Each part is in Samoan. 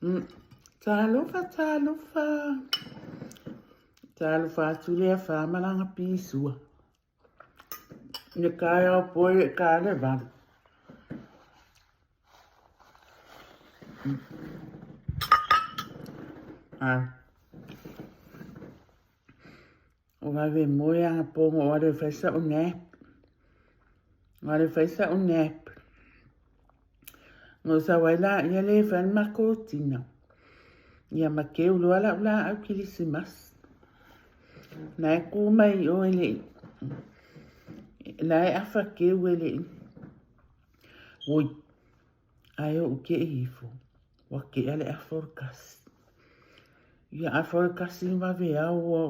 Talofa, talofa. Talofa atu le afa ma lana pisua. Le taeao poe e ka le valu. Ah. O vave moe anga pongo o alu e fai sa'u nap. O alu e fai sa'u nap. No sau ai laia le fai le matou tina. Ia ma keu loa la'u laau kilisimasi. Na e ku mai i o e le i. Na e afa keu e le i. Oi, ae oʻu keʻi ifo, ua keʻa le afa o le kasi. Ia afa o le kasi i vaveao ua,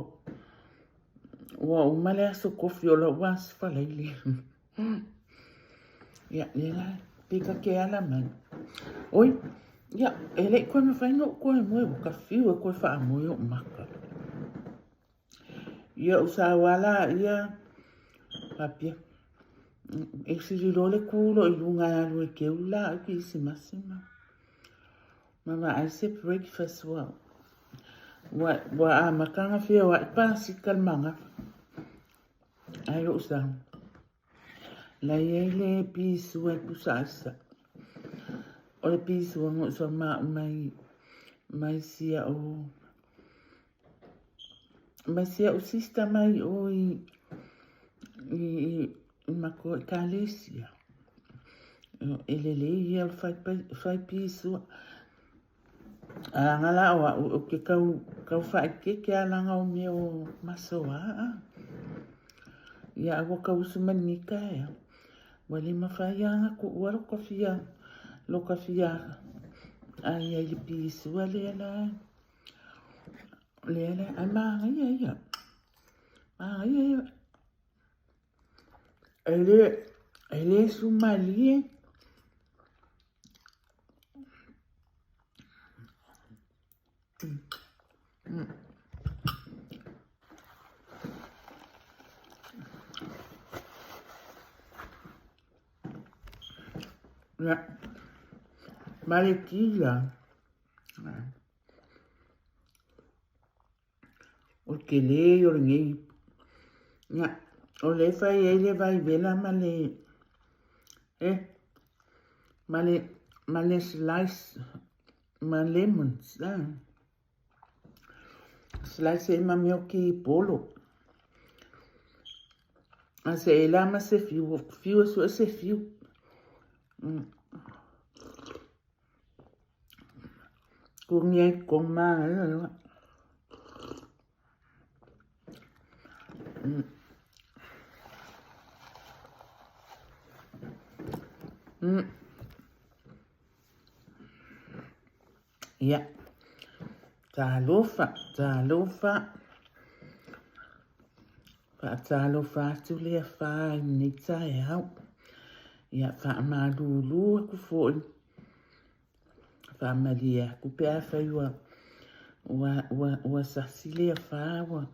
ua uma le aso kofi o la'u aso falaile. Ia, lea la, pe ta te ala mai. Oi, ia, e leʻi koe mawhai noʻu koe moe, ua ka fiu e koe whaamoe oʻu maka. Ia u sau ala ia, papia, e sili loa le kū lo i lunga e alu e keu la au kirisimasi ma. Ma vaai se breakfast ua, ua, ua amata ona feoai pasika le magafa. Ai lo'u sau. La i ai le pisua i pusa aisa. O le pisua ngo'u sau ma'u mai mai sia o mai sia o sister mai o i i i makou ekalesia. E lelei ia o le fai fai pisua. Alaga la o a'u ou te kau kau faaeteete a laga o mea o masoa a. Ia a ua kau usu mai lenei taeao. Ua le mafai lava ona tuua lo ta fia lo ta fia ai ai le pisua lea la lea la ae manaia ia. Manaia ia. E le e le sumalie. Ia, ma le tila. O le tele o lenei. Ia, o lea e fai ai le vai vela ma le, eh, ma le, ma le slice, ma lemons, ah. Slice ai ma mea o kipolo. A se e la ma se fiu, fiu e sue se fiu. Kung ye kong ma la. Ia. Talofa, talofa. Faatalofa atu le afa i lenei taeao. Ia, faamalulu atu foi. Faamalie atu pe afai ua, ua, ua, ua sasi le afa, ua,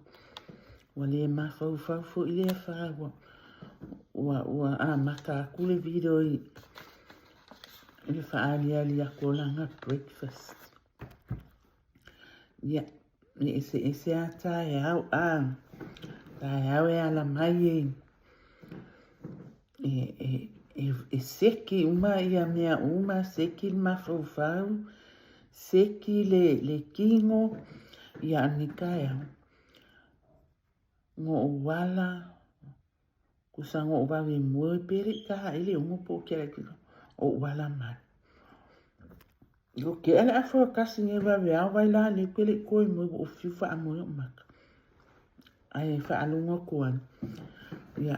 ua le mafaufau foi le afa, ua, ua, ua amata atu le video i, i le faaaliali atu o lana breakfast. Ia, e eseese a taeao, a, taeao e ala mai e, e, e, e, e seki uma ia mea uma, seki le mafaufau, seki le, le kino, ia ani taeao. Ngo'u ala, Kusa ngo'u vave moe pele i taha ele ongo po ke ala ki o wala mai. Yo ke ala afo kasi nge vave au vai la le pele koi moe o fiu fa moe o maka. Ai fa alunga kuan. Ya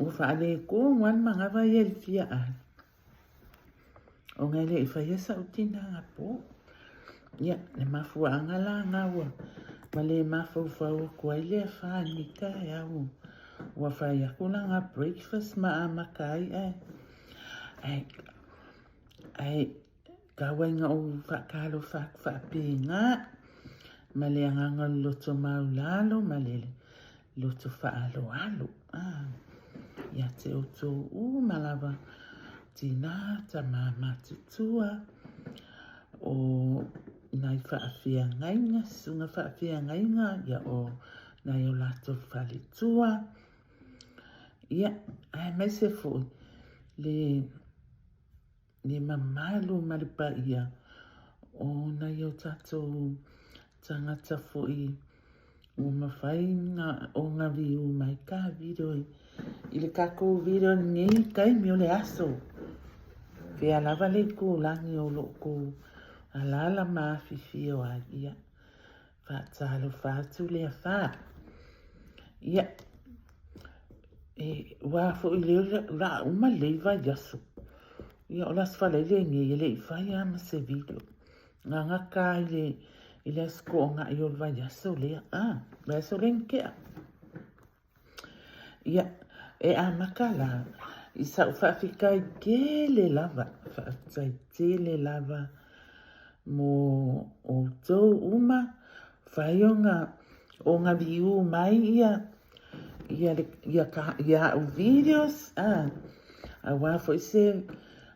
o fa ale ko wan manga vai el fia ai. O ngai le i whaia sa utina nga po. Ia, le mafuaanga la nga ua, ma le mafaufau aku ai lea wha ni taeao. Ua whai aku la nga breakfast ma amata ai ae. Ae, ae, tau ai nga o whaakalofa aku whaapenga, ma le anganga o le loto maulalo, ma le loto whaaloalo. Ah, ia te outou uma lava, tinā, tama, matutua. o nai faafeagaiga, susuga faafeagaiga, ia o nai o latou faletua, ia, aemaise foi le le mamalu ma le paia o nai o tatou tagata foi ua mafai ona view mai ka video i le tatou video i lenei taimi o le aso. Fea lava le itulagi o lo o tou alaala ma afifio ai, ia, faatalofa atu le afa. Ia, e, ua foi lea o le a uma lenei vaiaso. Ia, o le Aso Faraile lenei e le i fai lava ma se video. Gagata i le, i le Aso Toonai o le vaiaso lea. Ah, vaiaso lea na tea. Ia, e amata la i sa'u faafetai tele lava, faafetai tele lava mo outou uma fai ona ona view mai ia ia le ia ka ia a'u videos a auā foi se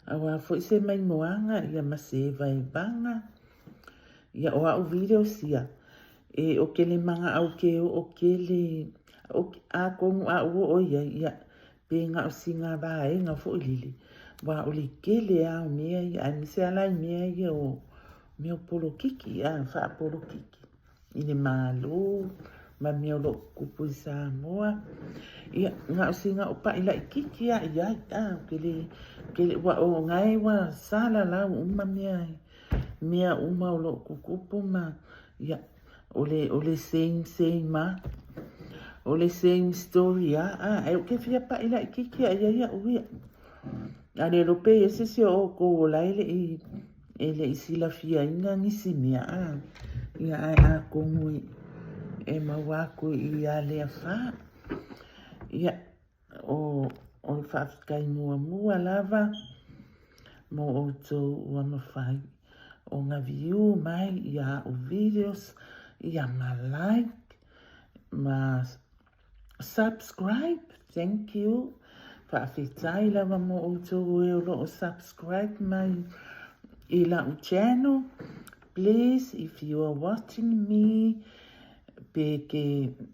auā foi se maimoaga ia ma se vaevaga. Ia o a'u videos ia E o ke le manaʻo ke oʻo kele, atonu a ua oʻo iai, ia, pe na o sina vaega foi lele, aua o le tele a o mea ia, aemaise a la i mea ia o mea o polokiki, a, faapolokiki i le Malo ma mea o lo o tutupu i Samoa. Ia, na o sina opaʻi laʻititi a iai, a, ou te le, ke le, ua o nae ua salalau uma mea mea uma o lo o tutupu ma, ia, o le, o le same, same a. O le same story a, a, ae ou te fia paʻi laʻititi a iai aʻu ia. A le iloa pe i ai se isi o outou o la e le i, e le i silafiaina nisi mea, a, ia ae atonu e, e maua atu i ia lea fa. Ia, O o le faafetai muamua lava mo outou ua mafai ona view mai ia a'u videos ia ma like ma subscribe. Thank you. Faafetai lava mo outou e o lo o subscribe mai i la'u channel. Please if you are watching me, Pe ke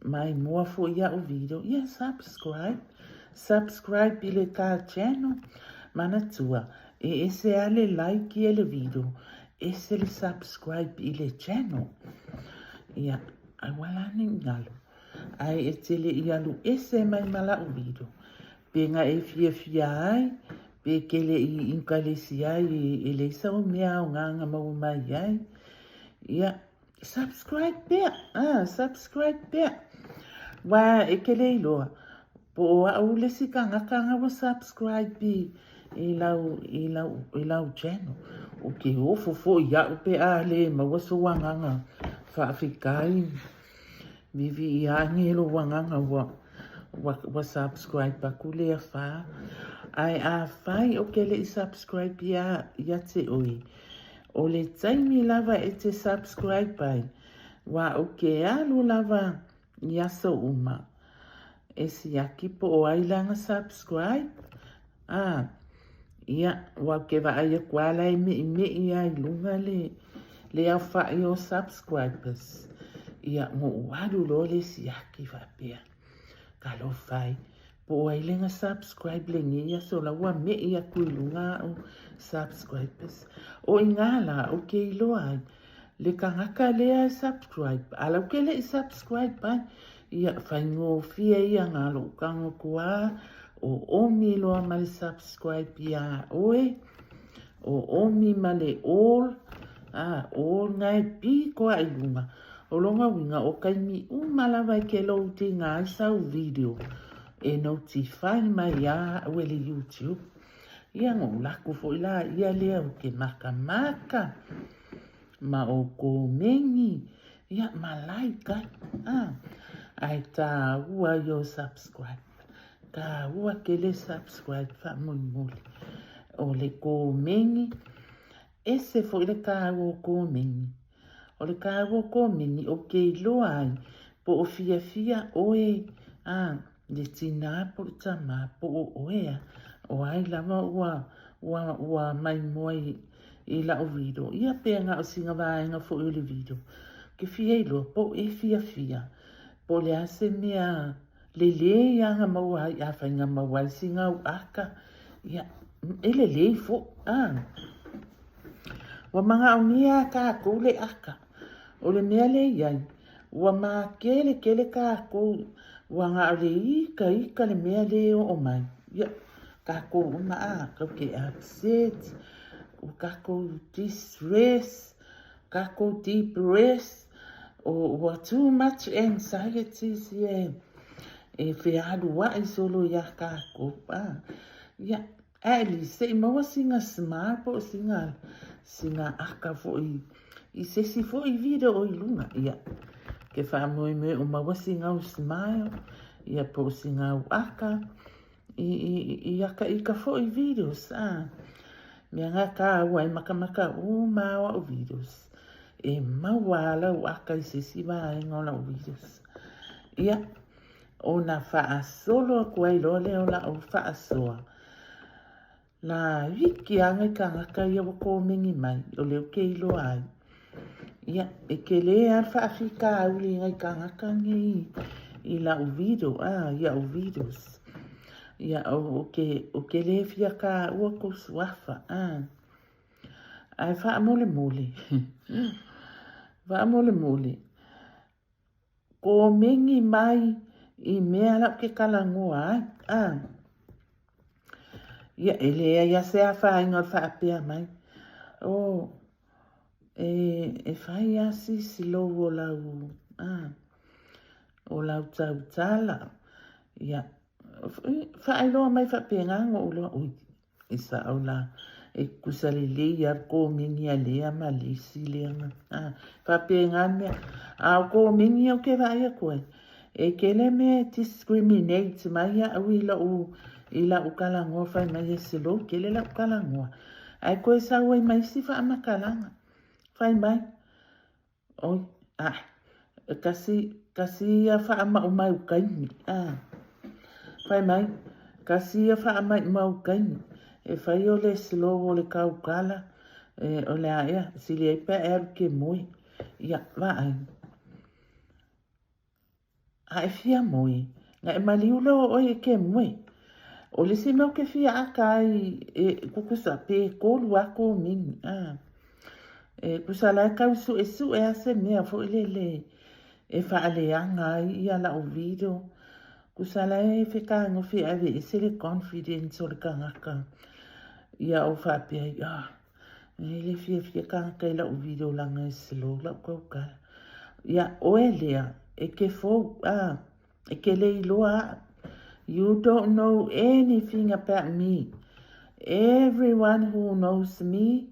maimoa foi ia'u video, ia subscribe, subscribe i le ta channel. Manatua, e ese a le like ia le video, ese le subscribe i le channel. Ia, aua la ne i galo. Ae e te le i alu ese mai ma la'u video. Pe na e fiafia ai, pe ke le i inkalesi ai e leai sau mea aoga na maua mai ai. Ia, Subscribe pea, ah, subscribe pea. Wa e ke le iloa, po o a'u le isi tagata na ua subscribe i, i lau, i lau, i lau channel. O ke ofo foi iaʻu pe a le maua sou agaga faafetai. Vivi ia ane lou agaga ua, ua, ua subscribe aku lea fa. Ae afai o ke le i subscribe ia, ia te oe, O le taimi lava e te subscribe ai, ua o ke alu lava i aso uma. E siaki po o ai lana subscribe? A, ia, ua ke vaai aku a la e meʻimeʻi a i luga le, le aofaʻi o subscribers. Ia, ngoʻu alu loa le siaki faapea. Talofa e, Po o ai lena subscribe lenei aso la ua meʻi aku i luga aʻu subscribers. O inā la ou ke iloa ai le kanaka lea e subscribe a la ou ke leʻi subscribe ai. Ia faigofie ia na loʻu tago aku a o omi loa ma le subscribe iā ʻoe. O omi ma le all, a all na e piko aʻe i luga. O lona uiga, o taimi uma lava e ke loading ai sau video e notify mai iā aʻu e le YouTube. Ia na ou laku foi la ia lea ou ke makamaka ma o komeni, ia ma like ai, a, ae tāua i o subscribe. Tāua kele subscribe faamolemole. O le komeni, ese foi le tāua o komeni. O le kāua o komeni o ke iloa ai po o fiafia ʻoe a le tinā po le tamā po o ʻoe a o ai lava ua ua ua maimoa i i la'u video, ia pe na o sina vaega foi o le video. Ou te fia iloa po o e fiafia, po o le a se mea lelei a na maua ai, afai na maua ai sina au aka, ia, e lelei foi, a. Ua manaomia a kākou le aka. O le mea lea i ai, ua makeletele kākou, ua na o le ika ika le mea lea e oo mai. Ia, kākou uma a, kau ke upset, ua kākou distress, kākou depress, ua too much anxieties ia e fealuai solo iā kākou. A, ia, At least se i maua sina smile po o sina, sina aka foi i se isi foi video o i luna. Ia, ke faamoemoe o maua sina au smile, ia po o sina au aka i, i, i aka i ka foi videos. A, mea ngā kāua e makamaka uma o au videos. E maua ala au aka i se isi vaega o lau videos. Ia, Ona faasolo aku ai loa lea o la'u faasoa. Na hiki a ngai kānaka ia ua kōmeni mai, o lea ou ke iloa ai. Ia, e kele a le faafitauli i ngai kānaka nei i la'u video, a, ia'u videos. Ia, o, o ke, o ke lē fia kāua kou suafa, a. Ae faamolemole, faamolemole, Kōmeni mai i mea lau ke kalanoa ai, a. Ia, e leai a se afaina o le faapea mai, oh, e, e fai a si slow o lau, a, o lau tautala. Ia, faailoa mai faapena no ou loa, ui, E sao la, e tutusa lelei a le komeni a lea ma le isi lea na. A, faapena le mea. A o komeni ou te vaai atu ai, e tele mea e discriminate mai au i lou, i lau talanoa fai mai e slow tele lau talanoa. Ae toe sau ai ma isi faamatalaga. Fai mai, Oi, ae, e kasi, kasi ia faamaumau kaimi, a. Fai mai, kasi ia faamaumau kaimi, e fai o le slow o le kaukala, e, o le a ea, sili ai pea e alu ke moe. Ia, vaai. A e fia moe, na e maliu loa ʻoe e ke moe. O le isi mea ou ke fia aka ai e kukusa pe kolu a kōmini, a. E kusa la e kau suʻesuʻe a se mea foi lele e faaleaga ai ia la'u video. Kusa la e fekāgofi e aveese le confidence o le kanaka ia ou faapea ai, ah, E le fiafia kānaka i la'u video laga e slow la'u kaukala. Ia oe lea, e ke fou, a, e ke le iloa a'u. You don't know anything about me. Everyone who knows me,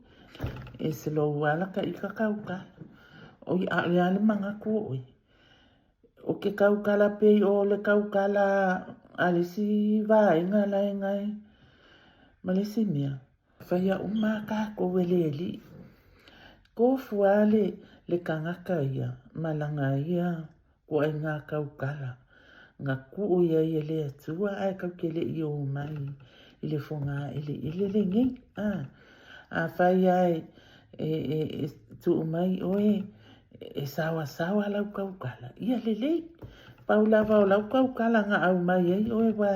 e slow ala ka i ka kaukala. Oi, ʻaʻole a le manatu o ʻoe. ʻO ke kaukala pei o le kaukala a le isi vaega lae gae ma le isi mea. Whaia uma a kākou e le aliʻi. Kōfua le, le kangaka ia, ma langa ia kua i ngā kaukala, nga kuʻu ia i e le Atua ae kau ke leʻi o mai i le fonga eleele lenei. A, a whai ae e, e, e tuu mai oe e sawasawa lau kaukala. Ia lelei. Pau lava o lau kaukala nga au mai ai oe wa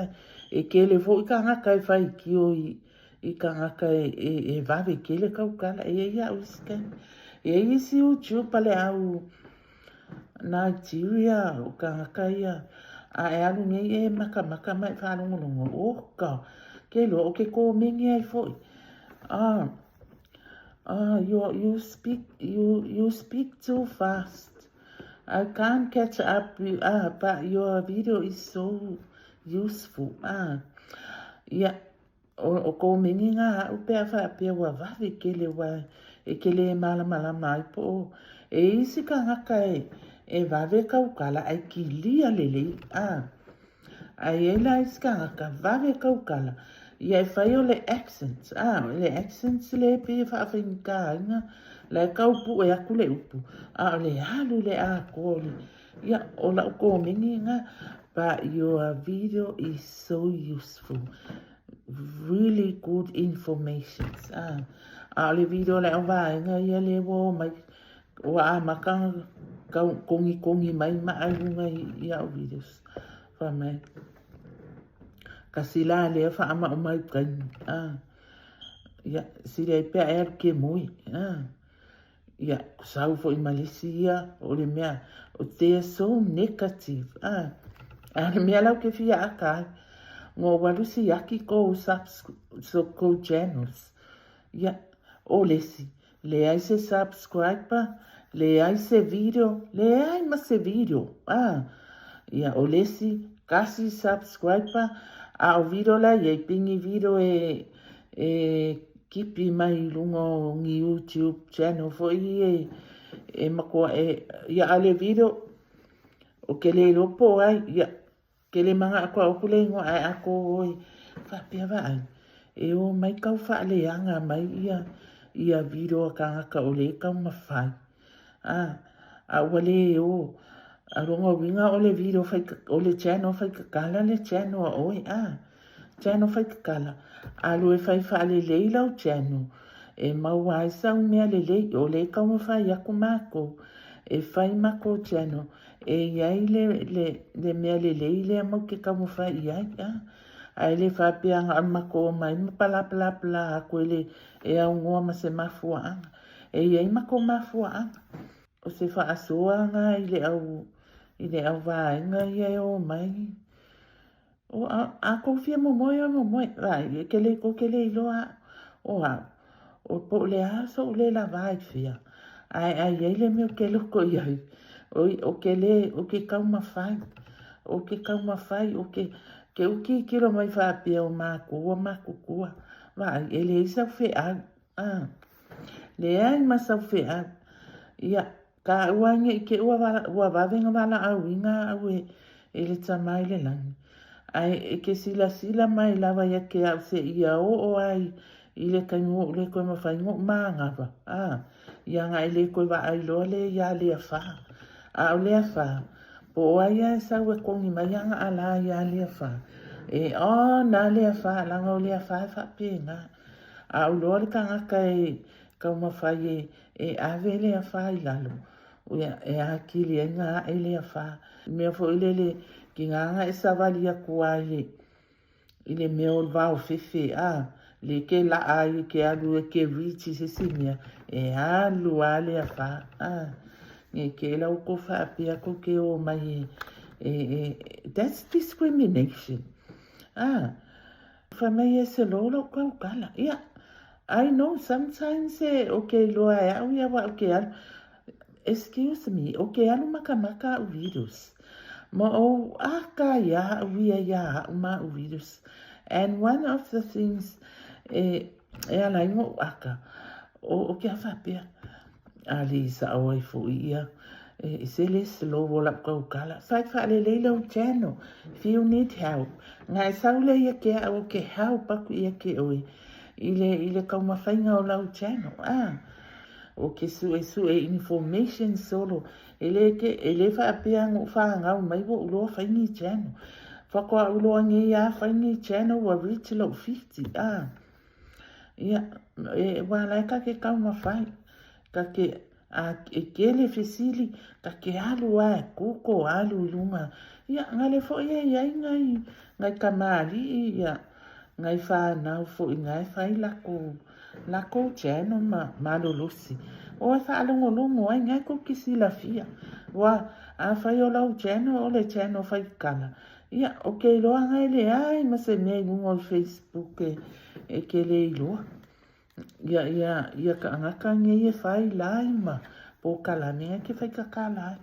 e kele foʻi kangaka e whaikio i, i kangaka e, e, e wawe kele kaukala. E iai a'u isi taimi. E iai isi YouTube le au Nigeria o kangaka ia. A e alu nei e makamaka ma e whaalongolongo. Oh ka, ke loa o ke kōmeni ai foʻi. Ah, ah, you, you speak, you, you speak too fast. I can't catch up, you, ah, but your video is so useful. Ah, yeah. O, o kōmeni ngā aʻu pea faapea ua wawe kele ua e kele e malamalama ai po o e isi kangaka e, e wawe kaukala ai kilia lelei, a. Ai e la isi kangaka wawe kaukala, ia e fai o le accent, a, le accent le pe e whaawhainikainga, la e kaupuʻe aku le upu, a o le alu le ākoa o le, ia, o la'u kōmeni ngā, but your video is so useful. Really good information. Ah. A o le video a le auvaega ia lea ua omai ua amata ona tau kogikogi mai maa i luga i au videos. Fai mai, kasi la lea faamaumau taimi. Ah. Ia, sili ai pea e alu ke moe. Ah. Ia, sau foi ma le isi ia, o le mea, they are so negative. Ah. A le mea lau ke fia aka ai. Ngo walu si aki ko subs, so ko channels. Ia, o le isi, leai se subscriber, leai se video, leai ma se video. Ah. Ia, o le isi, kasi subscriber, a o video la iai, pingi video e, e kipi mai i luga o ni YouTube channel foi e, e matua e, ia a le video, o ke le iloa po o ai, ia, ke le manaʻo aku aku le igoa ae a kō ʻoe, faapea vaai, e o mai kau faaleaga mai ia, ia video a kānaka o lea e taumafai. A, a ua le o, a lona uiga o le video fai, o le channel fai kakala le channel a ʻoe, a. Channel fai kakala, alu e fai faalelei lau channel e maua ai sau mea lelei, o lea e taumafai aku makou e fai makou channel e iai le, le, le mea lelei lea mau ke taumafai iai, a. Ae le faapea na o le makou omai ma palapalapala aku e le, e aunoa ma se mafuaaga. E iai makou mafuaaga. O se faasoa na i le au, i le au vaega ia e omai. O a, a kou fia momoe o momoe, vaai, e ke le, ko ke le iloa aʻu. O au, o po o le a soʻu le lawa ai fea, ae a iai le mea o ke loko iai, oi, o ke le, o ke taumafai, o ke taumafai, o ke, ke ukiikilo mai faapea o makou ua makukua, vaai, e leai sau feau, a, leai ma sau feau. Ia, Ka ua ne i te ua, ua vave na valaauina aʻu e, e le Tama i le lani. Ae e ke silasila mai lava ia ke aʻu seia oo ai i le taimi oʻu le toe mafai noʻu manawa, a, ia na e le toe vaai loa le ia lea fa. A o lea fa, po o ai a e sau e kogi mai ana alā iā lea fa, e on a lea fa, laga o lea fa e faapena. A o loa le tagata e taumafai e E ave le afa i lalo, ia, e akili ai na aʻe le afa. Mea foi lele, kina na e savali aku ai le, i le mea o le vao fefe, a, le ke laa ai ke alu e ke reach i se isi mea, e alu a le afa, a. Ne ke ela o ko faapea ko ke o mai e, e, e, that's discrimination. A, fai mai e se lolo kau kala, ia, I know sometimes e o ke iloa e aʻu ia waʻu ke alu excuse me o ke alu makamaka aʻu videos ma o aka ia aʻu ia ia aʻu ma aʻu videos and one of the things e e ala ai ngoʻu aka o, o ke awhapea a le saʻo ai foʻi ia e se le slow o lau kaukala fai faalelei lau channel if you need help nga e sau le ia ke aʻu o ke help aku ia ke oe i le, i le taumafaiga o lau channel, a. O ke suesue information solo, e le ke, e le faapea ngoʻu fanau mai ua ou loa fai ni channel. Faatoa ou loa nei a fai ni channel ua reach lou 50, a. Ia, e, ua ala e ka ke taumafai, ka ke, A e kele fesili, ka ke alu a e kuko alu i luga. Ia, ngale foʻi e iai ngai, ngai kamaliʻi, ia, ngai whanau foʻi ngai whai lako, lako channel ma malolosi. O e whaalongolongo ai ngai ko ke silafia. Wa, a whai o lau channel o le channel whai kala. Ia, o ke iloa ngai le ai ma se mea i luga o Facebook e, e kele iloa. Ia, ia, ia kānaka nei e whai lai ma pōkalame ai ke whai kakala ai.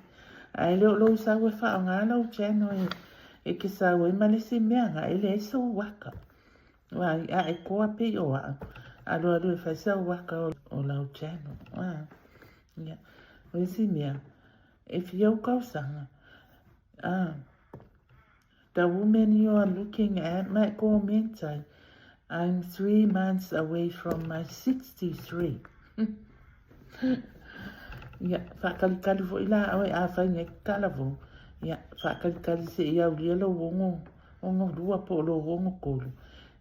Ae le o lou sau e whaonga lau channel e, e ke sau e ma le si mea nga e le so waka. Wa i a e koa pe o a. Alu alu e whai sau waka o, o lau channel. Wa, ia, o le si mea, e whia u kausanga. Ah, The woman you are looking at my comment I'm 3 months away from my 63. Ia, faakalikali foʻi la oe afai nei talavou. Ia, faakalikali seia aulia lou 62 po o lou 63.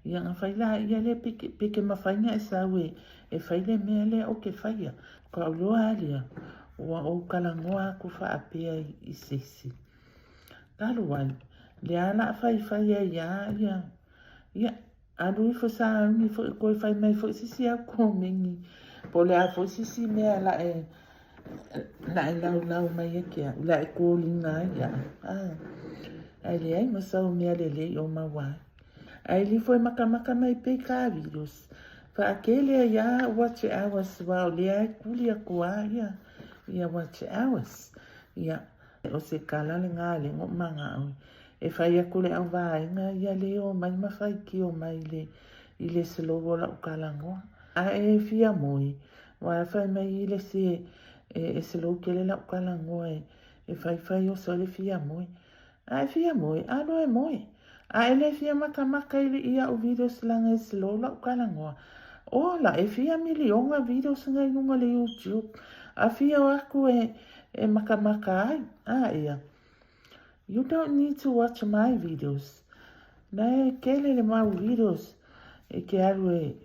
Ia na fai la ia lea pe ke, pe ke mafai na e sau e, e fai le mea lea o ke faia. Ka ou loa a lea, ua ou talanoa aku faapea i, i sesi. Talu ai, lea la a faifai ai a ia, ia, alu ifo sauni foi koe fai mai foi sisi au komeni, po o le a foi sisi mea la e, la e laulau mai e ke au, la e koliga ai ia au. Ah, ae leai ma sau mea lelei o maua ai. Ae lifo e makamaka mai pei ka videos. Faakele ai a watch hours wa o lea e kuli aku a ia, ia watch hours. Ia, o se kala le ngā le ngo manga oi. E fai aku le au vaenga ia le o mai ma faitio mai le i le slow o lau talanoa. A e fia moe, wa e fai mai i le se e, e slow tele lau talanoa e, e faifai oso ai le fia moe. A e fia moe, alu e moe. A e le fia makamaka i, i au videos laga e slow lau talanoa. Ola, e fia miliona videos nga i luga le YouTube. A fia o aku e, e makamaka ai. A ia. You don't need to watch my videos. Na e kele le mau videos e ke alu e,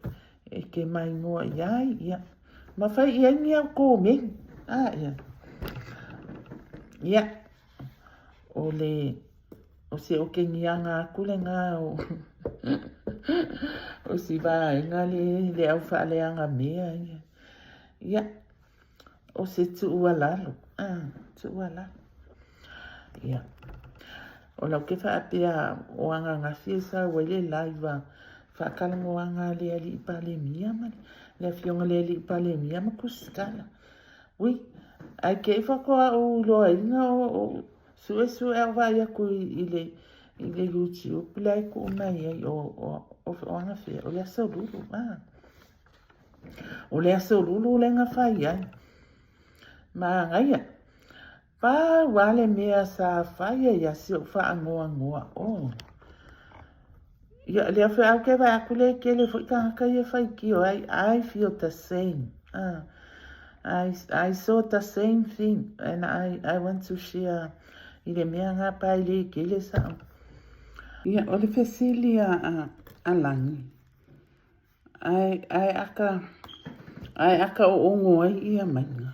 e ke maimoa i ai. Ia. Ma fai i ai ni au kōmeni. A ia. Ia. O le, o se okegiaga aku lena o, o si vaega le, le au faaleaga mea ia. Ia, o se tuualalo, ah, tuualalo. Ia, o lau ke faapea o ananafi e sau ai le live a faatalanoaga a le alii Palemia ma le afioga i le alii Palemia ma Tusitala. Ui, ae kei faatoa ou iloaina o, o suesue au vaai atu i, i le, i le YouTube lea e tuu mai ai o, o, o, o anafea, o le aso lulu, ah. O le aso lulu le na fai ai. Manaia. Pau a le mea sa fai ai a si ou faanoanoa, oh. Ia, lea foi au ke vaai atu le kele foi tagata ia faitio ai, I feel the same. Ah, I saw the same thing and I want to share i le mea ngā pae le kele sa. Ia, o le fesili a, a, a Lani, ai, ai aka, ai aka o ongo ai ia mainga.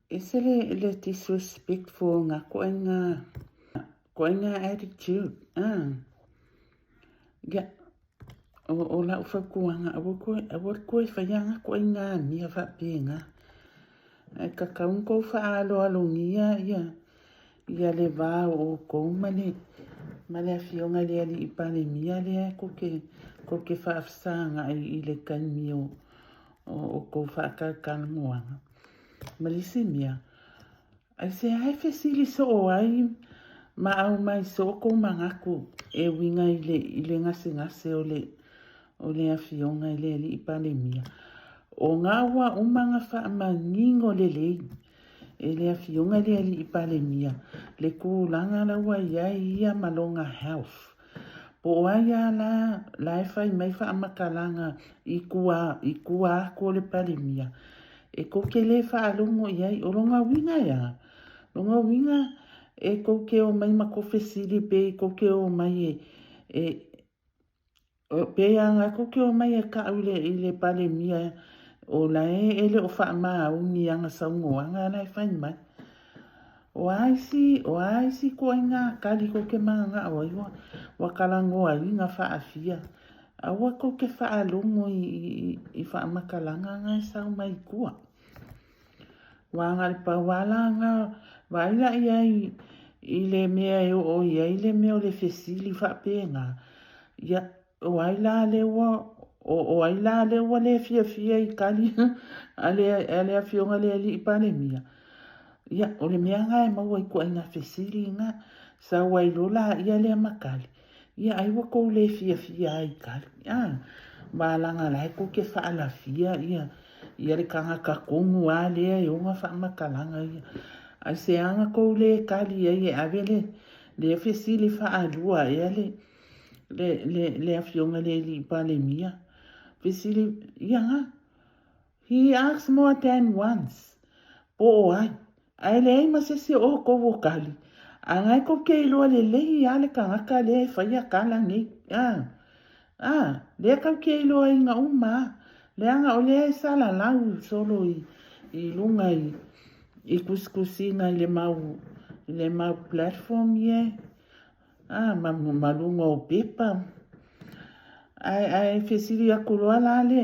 Ese le, le disrespectful ngā koe ngā, koe ngā attitude. Ah. Ia, o, o lau fautuaga, aua koe, aua koe whaianga koe ngā mea whaapenga. Ai ka kaun kou whaaloalogia ia, ia le vā o kou ma le, ma le afioga i le alii Palemia lea ko ke, ko ke whaafsanga i, i le taimi o, o, o kou whaakaukanoaga. Ma le isi mea, aisea e fesili soo ai ma aumai soo kou manatu e uiga i le, i le gasegase o le, o le afioga i le alii Palemia? O nga ua uma na faamanino lelei e le afioga i le alii Palemia le tulaga la ua i ai ia ma lona health. Po o ai a la, la e fai mai faamatalaga i tua, i tua atu o le Palemia, e tou te le faalogo i ai. O lona uiga e a? Lona uiga, e tou te omai ma tou fesili pe tou te omai e, e, pe aga tou te omai e kau i le, i le Palemia o la e, e le o faamaoni i ana saunoaga la e fai mai. O a isi, o a isi ituaiga kali kou te mananao ai ua, ua talanoaina faafia. Aua kou te faalogo i, i, i faamatalaga na e sau mai tua. Ua aga le pau a la na vaai la i ai i le mea e oo i ai le mea o le fesili faapena. Ia, O ai la lea ua, o, o ai la lea ua le fiafia i tali a le, a le afioga i le alii Palemia? Ia, o le mea na e maua i ituaiga fesili na, sau ai loa laia lea ma tali, ia ai ua tou le fiafia ai i tali. A, ma laga la e tou te faalafia ia, ia le tagata tonu a lea e ona faamatalaga ia. Aisea na tou le tali ai e ave le, le fesili faalua ea le, le, le, le afioga i le alii Palemia. Fesili, ia nga, he asked more than once, po o ai, ae leai ma se isi o outou o tali. A na e kou te iloa lelei lava le tagata lea e faia tala nei. A, a, lea tou te iloaina uma lava, leaga o lea e salalau solo i, i luga i, i tusitusiga i le mau, i le mau platform ia, a, ma, ma luga o pepa. Ae, ae fesili atu loa la le,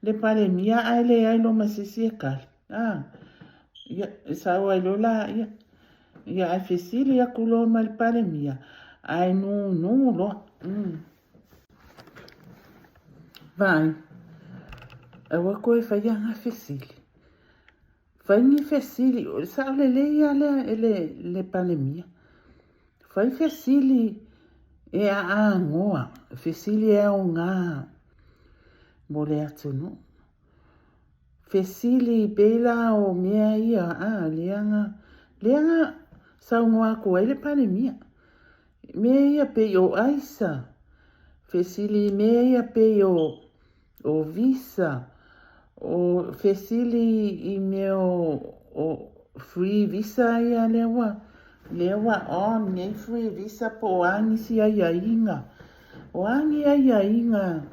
le Palemia ae leai loa ma se isi e tali. A, ia, e sao ai loa laia. Ia, ae fesili atu loa ma le Palemia, ae nūnū loa. Mm. Vaai, aua koe faia ngā fesili. Fai ni fesili, sao lelei lava lea e le, le Palemia. Fai fesili e aagoa, fesili e aoga mo le atunuu. Fesili pei la o mea ia, a, lea na, lea na saunoa atu ai le Palemia. Mea ia pei o aisa, fesili i mea ia pei o, o visa, o fesili i mea o, o free visa ia lea ua, lea ua on nei free visa po o a nisi aiaiga. O a ni aiaiga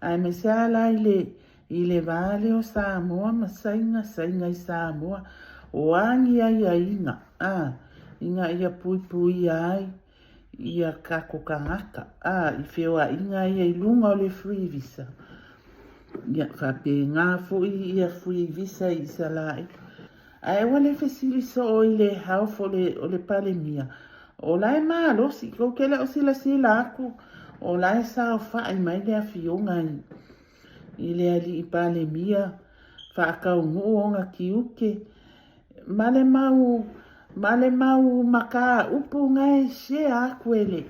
aemaise lava la i le, I le vā lea o Samoa ma Saina, Saina i Samoa, o a ni aiaiga, a, ina ia puipuia ai ia kako tagata, a, i feoaiga ia i luga o le free visa. Ia, faapena foi ia free visa i Isalaela. Ae aua le fesili soo i le health o le, o le Palemia. O la e malosi, tou te le o silasila atu, o la e saofai mai le afioga i, i le Alii Palemia, faataunuu ona tiute, ma le mau, ma le mau mataupu na e share atu e le,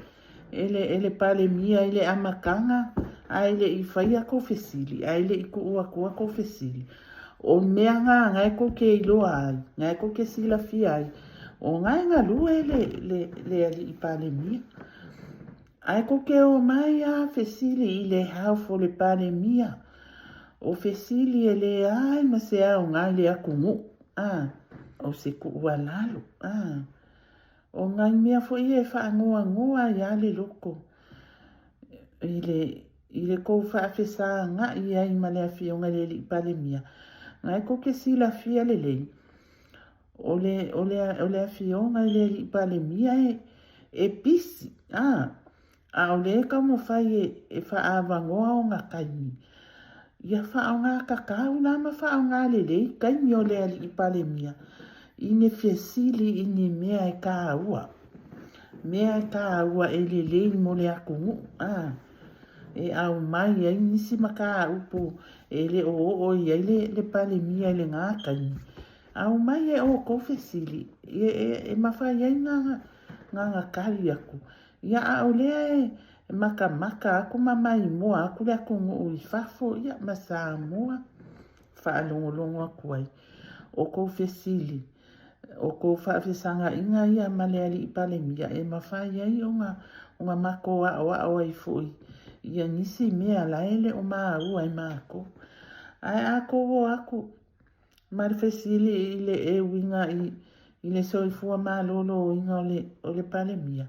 e le, e le Palemia i le amataga ae le i faia kou fesili, ae le i tuu atua kou fesili. O mea na na e tou te iloa ai, na e tou te silafia ai, o na e galue le, le, le Alii Palemia. Ae kou te o mai a fesili i le health o le Palemia, o fesili e leai ma se aoga i le atunuu, a, o se tuualalo, a, o nai mea foi ia e faanoanoa ai a le loko i le, i le kou faafesaga'i ai ma le Afioga i le Alii Palemia, na e kou te silafia lelei, O le, o le, o le Afioga i le Alii Palemia e, e pisi, a, ʻaʻole e taumafai e, e faaavanoa ona taimi. Ia faaaoga tatau la ma faaaoga lelei taimi o le Alii Palemia i ni fesili i ni mea e tāua, mea e tāua e lelei mo le atunuu, a, e aumai ai nisi mataupu e le o oo i ai le, le Palemia i lena taimi. Aumai e outou fesili e, e, e mafai ai na, na tali atu. Ia, a o lea e makamaka atu ma maimoa atu le atunuu i fafo, ia, ma Samoa, faalogologo atu ai. O kou fesili, o kou faafesagaʻiga ia ma le Alii Palemia e mafai ai ona, ona matou aʻoaʻo ai foi ia nisi mea la e le o maua e matou. Ae a tou o atu, Ma le fesili i le e uiga i, i le soifua maloloina o le, o le Palemia,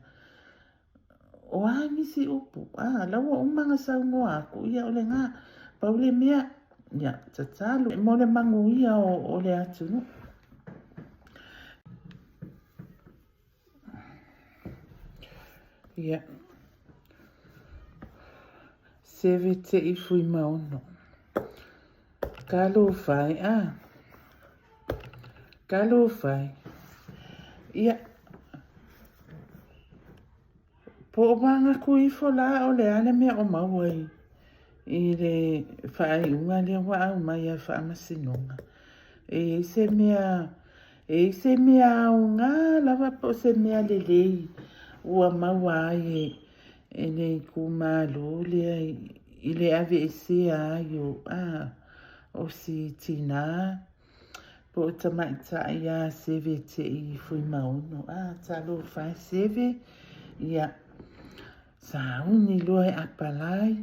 O a nisi upu? A, la ua uma ona saunoa atu, ia o lena, pau le mea, ia, tatalo mo le manuia o, o le atunuu. Ia. Seve te i Fuimaono. Talofa e, a. Talofa e. Ia. Po o manatu ifo la o le a le mea o maua i, i le faaiuga lea ua aumai a le Faamasinoga. E i ai se mea, e i ai se mea aoga lava po o se mea lelei ua maua ai e, e le itumalo lea i le aveesea ai o, a, o si tinā po o tamaitai a Seve Te i Fuimaono. A, talofa e Seve, ia, sauni loa e apalai,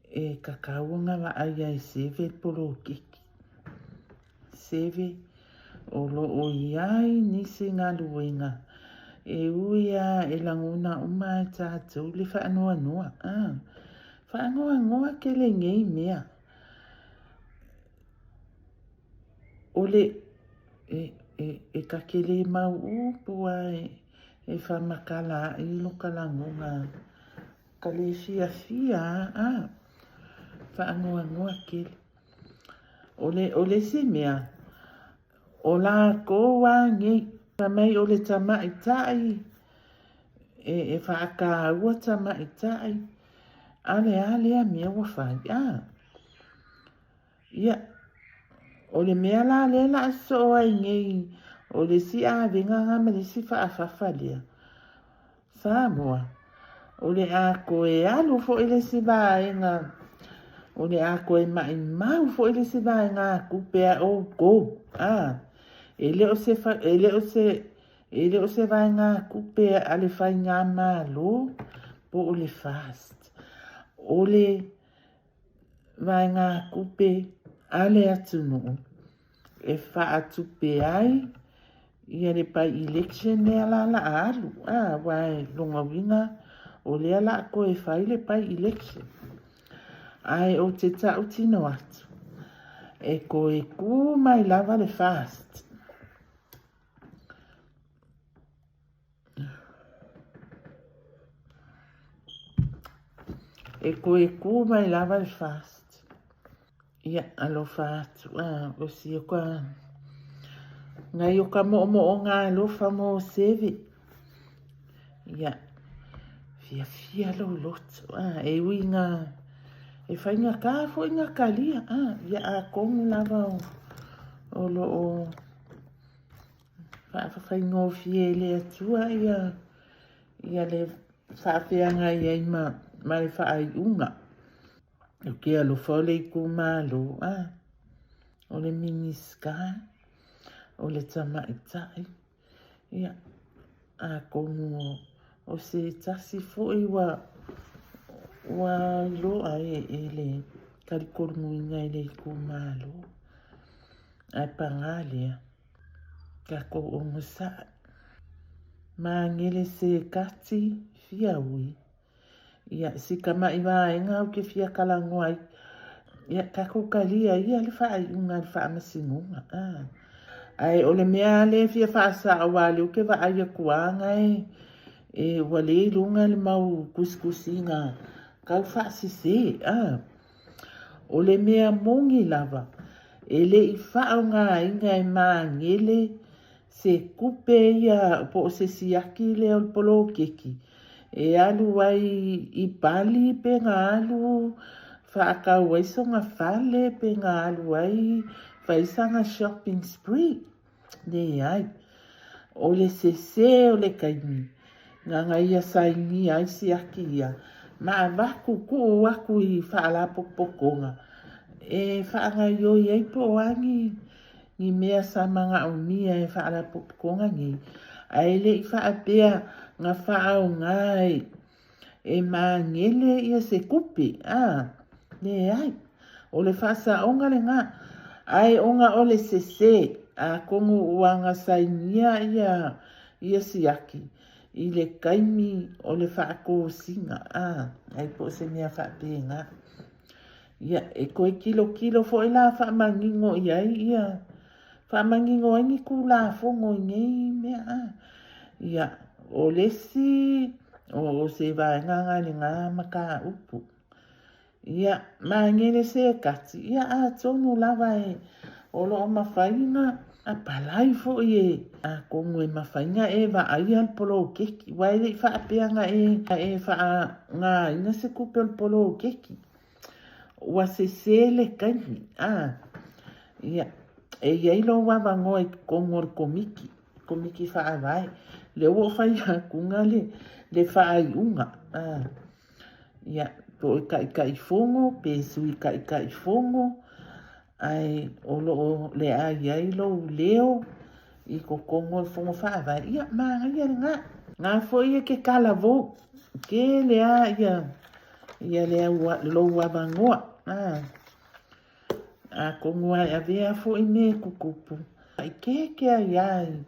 e kakau ona vaai ai Seve le polokiki. Seve. O lo o i ai nisi galuega e ui a e lagona uma e tatou le faanoanoa. A, faanoanoa tele nei mea. O le, e, e, e ta te le mau upu a e, e faamatala ai lo ka lagona ka le fiafia a, a, faanoanoa tele. O le, o le isi mea, o lakou a nei, fai mai o le tamaitai, e, e faataua tamaitai, a o le a lea mea ua fai? A. Ia, o le mea la lea la a sosoo ai nei, o le isi avega na ma le isi faafafa lea, Samoa, o le a toe alu foi le isi vaega, o le a toe maimau foi le isi vaegatupe a outou, a, e le o se, e le o se, e le o se vaegatupe a le Faigamalo po o le FAST. O le vaegatupe a le atunuu e faatupe ai ia le by-election lea la la a alu, a, aua e lona uiga o lea la a toe fai le by-election. Ae ou te tautino atu, e toe tu mai lava le FAST. E toe tu mai lava le FAST. Ia, alofa atu, a, o si o ka, nai o ka moʻomoʻoga alofa mo Seve. Ia, fiafia lou loto, a, e ui ngā, e faigata foi ngā kalia, a, ia atonu lava o, o lo o Faafaigofie e le Atua ia, ia le faafeagai ai ma, ma le faaiuga. O ke alofa o le itumalo, a, o le Minisita, o le tamaitai, ia, atonu o, o se tasi foi ua, ua iloa e, e le talitonuina e le itumalo. Ae pagā lea, tatou onosai. Magele se kati fia ui. Ia, si tamaʻi vaega ou te fia talanoa ai. Ia, tatou talia ia le faaiuga a le faamasinoga. Ah. Ae o le mea lea e fia faasao aua o lea ou te vaai atu lava na e, e ua le i luga le mau tusitusiga tau faasese. Ah. O le mea moni lava, e le i faaaogaina e Magele se tupe ia po o se siaki lea o le poloketi e alu ai i Bali pe na alu faatau ai sona fale pe na alu ai fai sana shopping spree. Leai. O le sese o le taimi, nana ia sainia ai siaki ia, ma avatu tuu atu i faalapotopotoga e faagaioi ai po o a ni, ni mea sa manaomia e faalapotopotoga nei, ae le i faapea na faaaoga e E magele ia se tupe, a? Leai. O le faasaoga lena. Ae ona o le sese, atonu ua gasainia ia, ia siaki i le taimi o le faatosina, a? Ai po o se mea faapena. Ia, e toe tilotilo foi la faamanino i ai ia, Faamanino ai ni Tulafono i nei mea a. Ia, o le isi, o se vaega nga le nga mataupu. Ia, magele se kati, ia atonu lava e o lo o mafai na apalai foi e atonu e mafai na e vaaia le poloketi. Aua e le i faapea na e, e faaaogaina se tupe o le poloketi. Ua sese le taimi, a. Ia, e i ai lou avanoa i totonu o le komiti, komiti faavae. Lea ua ou fai atuga le, le faaiuga, a. Ia, po o Taitaifono pe Sui Taitaifono, ae o lo o lea i ai lou leo i totonu o le Fono Faavae, ia, manaia lena. Na foi e ke talavou, tele a ia, ia le lou avanoa. A, atonu a e avea foi me e tutupu. Faaikeeke ai lava i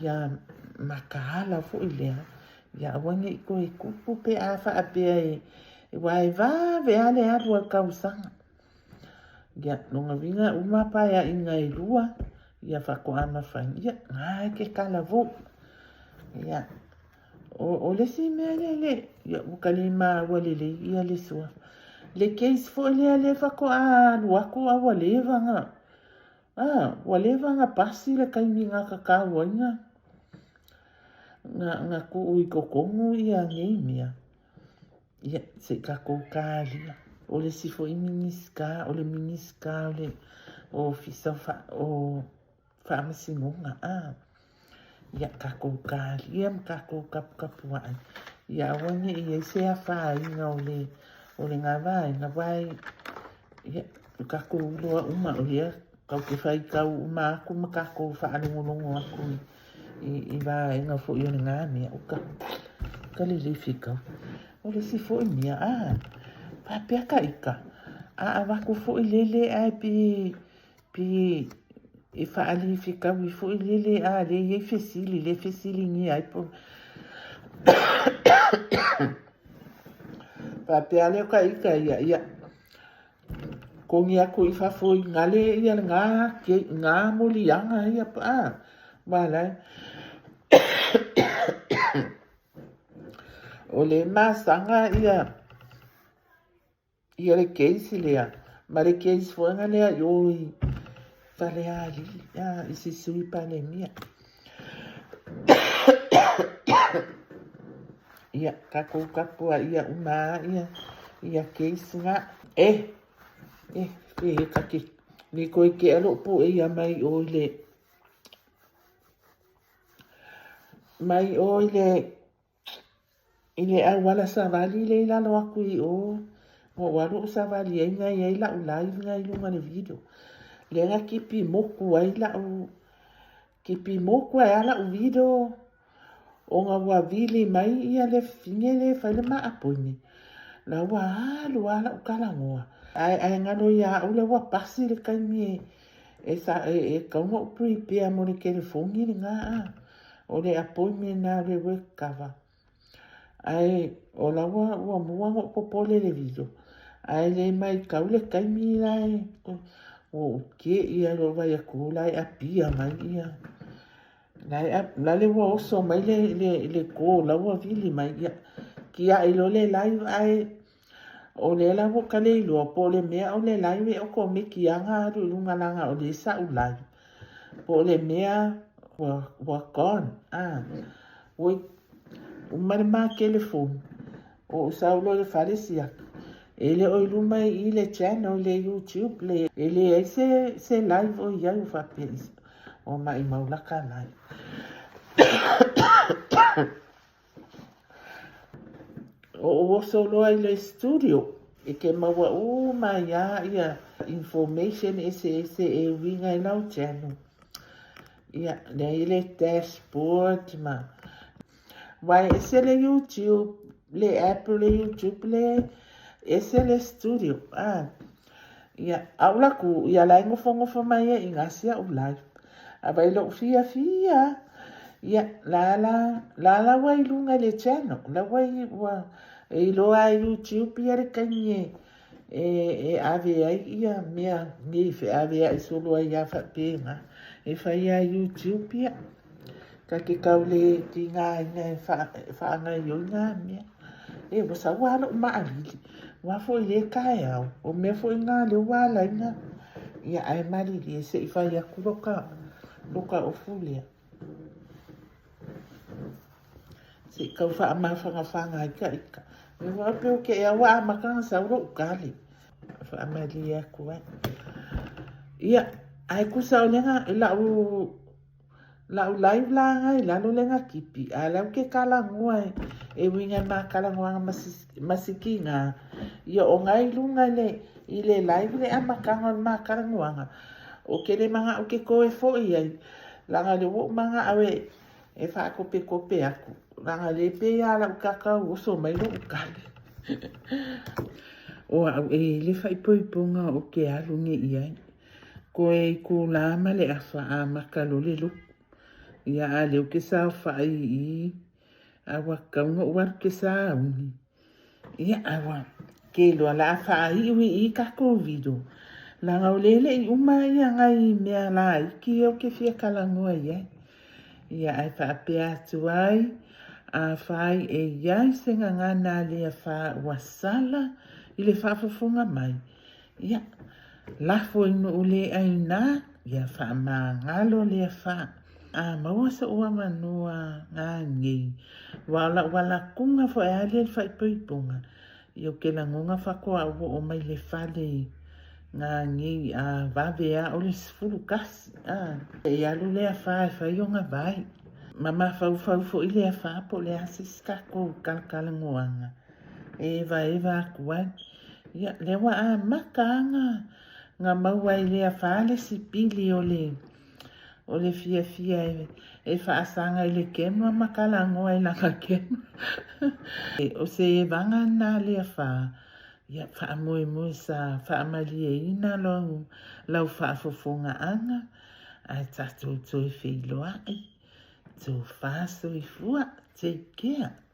ia makaala foi lea, ia aua ne i toe tupu pe a faapea e, aua e vave lava le alu a le tausaga. Ia, lona uiga uma paeaiga e lua, ia faatoa mafai, ia, na e ke talavou. Ia, o le isi mea lea le, ia, ua ka le maua lelei ia le suafa. Le case foi lea lea faatoa alu atu a ua leva na, a, ua leva na pasi le taimi na tatau ai na, na, na tuu i totonu ia nei mea. Ia, se i tatou talia. O le isi foi Minisita, o le Minisita o le Ofisa o Faamasinoga, a. Ia, tatou talia ma tatou taputapuai, ia aua ne i i ai se afaina o le, o lena vaega, aua e, ia, o tatou iloa uma, o lea tatou te faitau uma atu ma tatou faalogologo atu i, i vaega foi o lena mea, o ka, ka lelei fekau. O le isi foi mea, a, faapea ka ika, a avatu foi lele ae pe, pe e faalifekaui foi lele a lea e i ai fesili, le fesiligia ai po faapea lea o ka ika ia, ia, Kogi aku i fafo i gale ia ngā, ke, ngā moliaga ia pa, wā lai. O le masaga ia, ia le case lea, ma le case foega lea i o i Falealili, a, i se Sui Palemia. Ia, tatou tapuaia uma lava ia, ia case nga. E, e, e, e kake, ni koe kea loo po e ia mai o i le, mai o i le, I le auala savali lea i lalo atu i o, ua ou alu ou savali ai na i ai lau live na i luga o le video. Lea na kipi moku ai lau, kipi moku ai lava lau video ona ua vili mai ia le fafine lea e fai le ma appointment. La ua alu lava lau talanoa. Ae, ae galo ia au lea ua pasi le taimi e, e, e, e tatau ona ou prepare mo le telefoni lena a. O le appointment lena o le work cover. Ae o la ua, ua mua ona ou popole i le video. Ae le maitau le taimi la e, ua ou keʻi ai loa vaai atu la e apia mai ia. La e, la le ua oso mai le, le, le call la ua vili mai ia. Kiaʻi loa le live ae o lea la ua ka le iloa po o le mea o le live e okomeki lava ona alu i luga leaga o lea sa ou live. Po o le mea ua, ua gone, ah. Ua uma le ma telefoni, o ou sau loa i le fale siaki. E le o i luma i i le channel i le YouTube le, e leai se, se live o i ai ua faapea i, ua maʻimau la ka live. O ou oso loa i le studio, e ke maua uma ai a ia information eseese e uiga i lau channel. Ia, lea i le dashboard ma... Wai ese le YouTube, le app o le YouTube le ese le studio. Ah. Ia, a ula ku, ia la e nofonofo mai ai i ngā sia u live. A vai lou fiafia, ia, la la, la la ua i lunga i le channel, la ua i, ua, e iloa e YouTube ia le taimi e, e, e ave ai ia mea nei feaveaʻi solo ai a faapena. E fai a YouTube ia. Ka te kau le tigaina e whaangaioi ngā mea. E, ua sau lava lou maʻalili. Ua foi i lea taeao, o mea foi ngā leo ua alaina. Ia, ae malilie se i fai atu loka, loka ofu lea. Se i kau whaamawhangawhanga ai ka ika. Me wā pe o ke ea ua amata na sau lou kale. Whaamalie atu ai. Ia, ae kusa o lenga, lau Lau live la nga i lalo le nga kipi, a lau ke kalangua e, e uiga ma kalangoaga ma, ma sikiga, ia o nga i lunga i le, i le live le amatanga o le ma kalangoaga, o ke le manaʻo ke koe foʻi ai, laga le ua ou manaʻo e, e faakopekope aku, laga le pei a lau kakau oso mai loʻu kale. O aʻu e le faaipoipoga o ke alu nei i ai. Koe itulā ma le afa amata loa le lotu. Ia a lea ou te saofai i i, a ua tatau ona ou alu ou te sauni. Ia, a ua ke loa la a faaiu i i tatou video, leaga o lea e le i uma ia nai mea laiti ia ou te fia talanoa i ai. Ia, ae faapea atu ai, afai e i ai se gagana a le afa ua sala i le faafofoga mai, Ia, lafo i nuu le aina, ia faamagalo le afa. A maua soʻu avanoa nanei, ua o lau alatuga foi a lea i le faaipoipoga, ia ou te lagona faatoa ou oo mai le fale nanei a vave a o le 11, a. E alu le afa e fai ona vai. Ma mafaufau foi le afa po o le a se isi tatou talatalanoaga. E evaeva atu ai. Ia, lea ua amata lava na maua e le afa le isi pili o le, o le fiafia e, e faasaga i le camera ma talanoa i lana camera. O se evaga lena a le afa, ia faamoemoe sa faamalieina lau, lau faafofogaaga, ae tatou toe feiloai. Tofa soifua. Take care.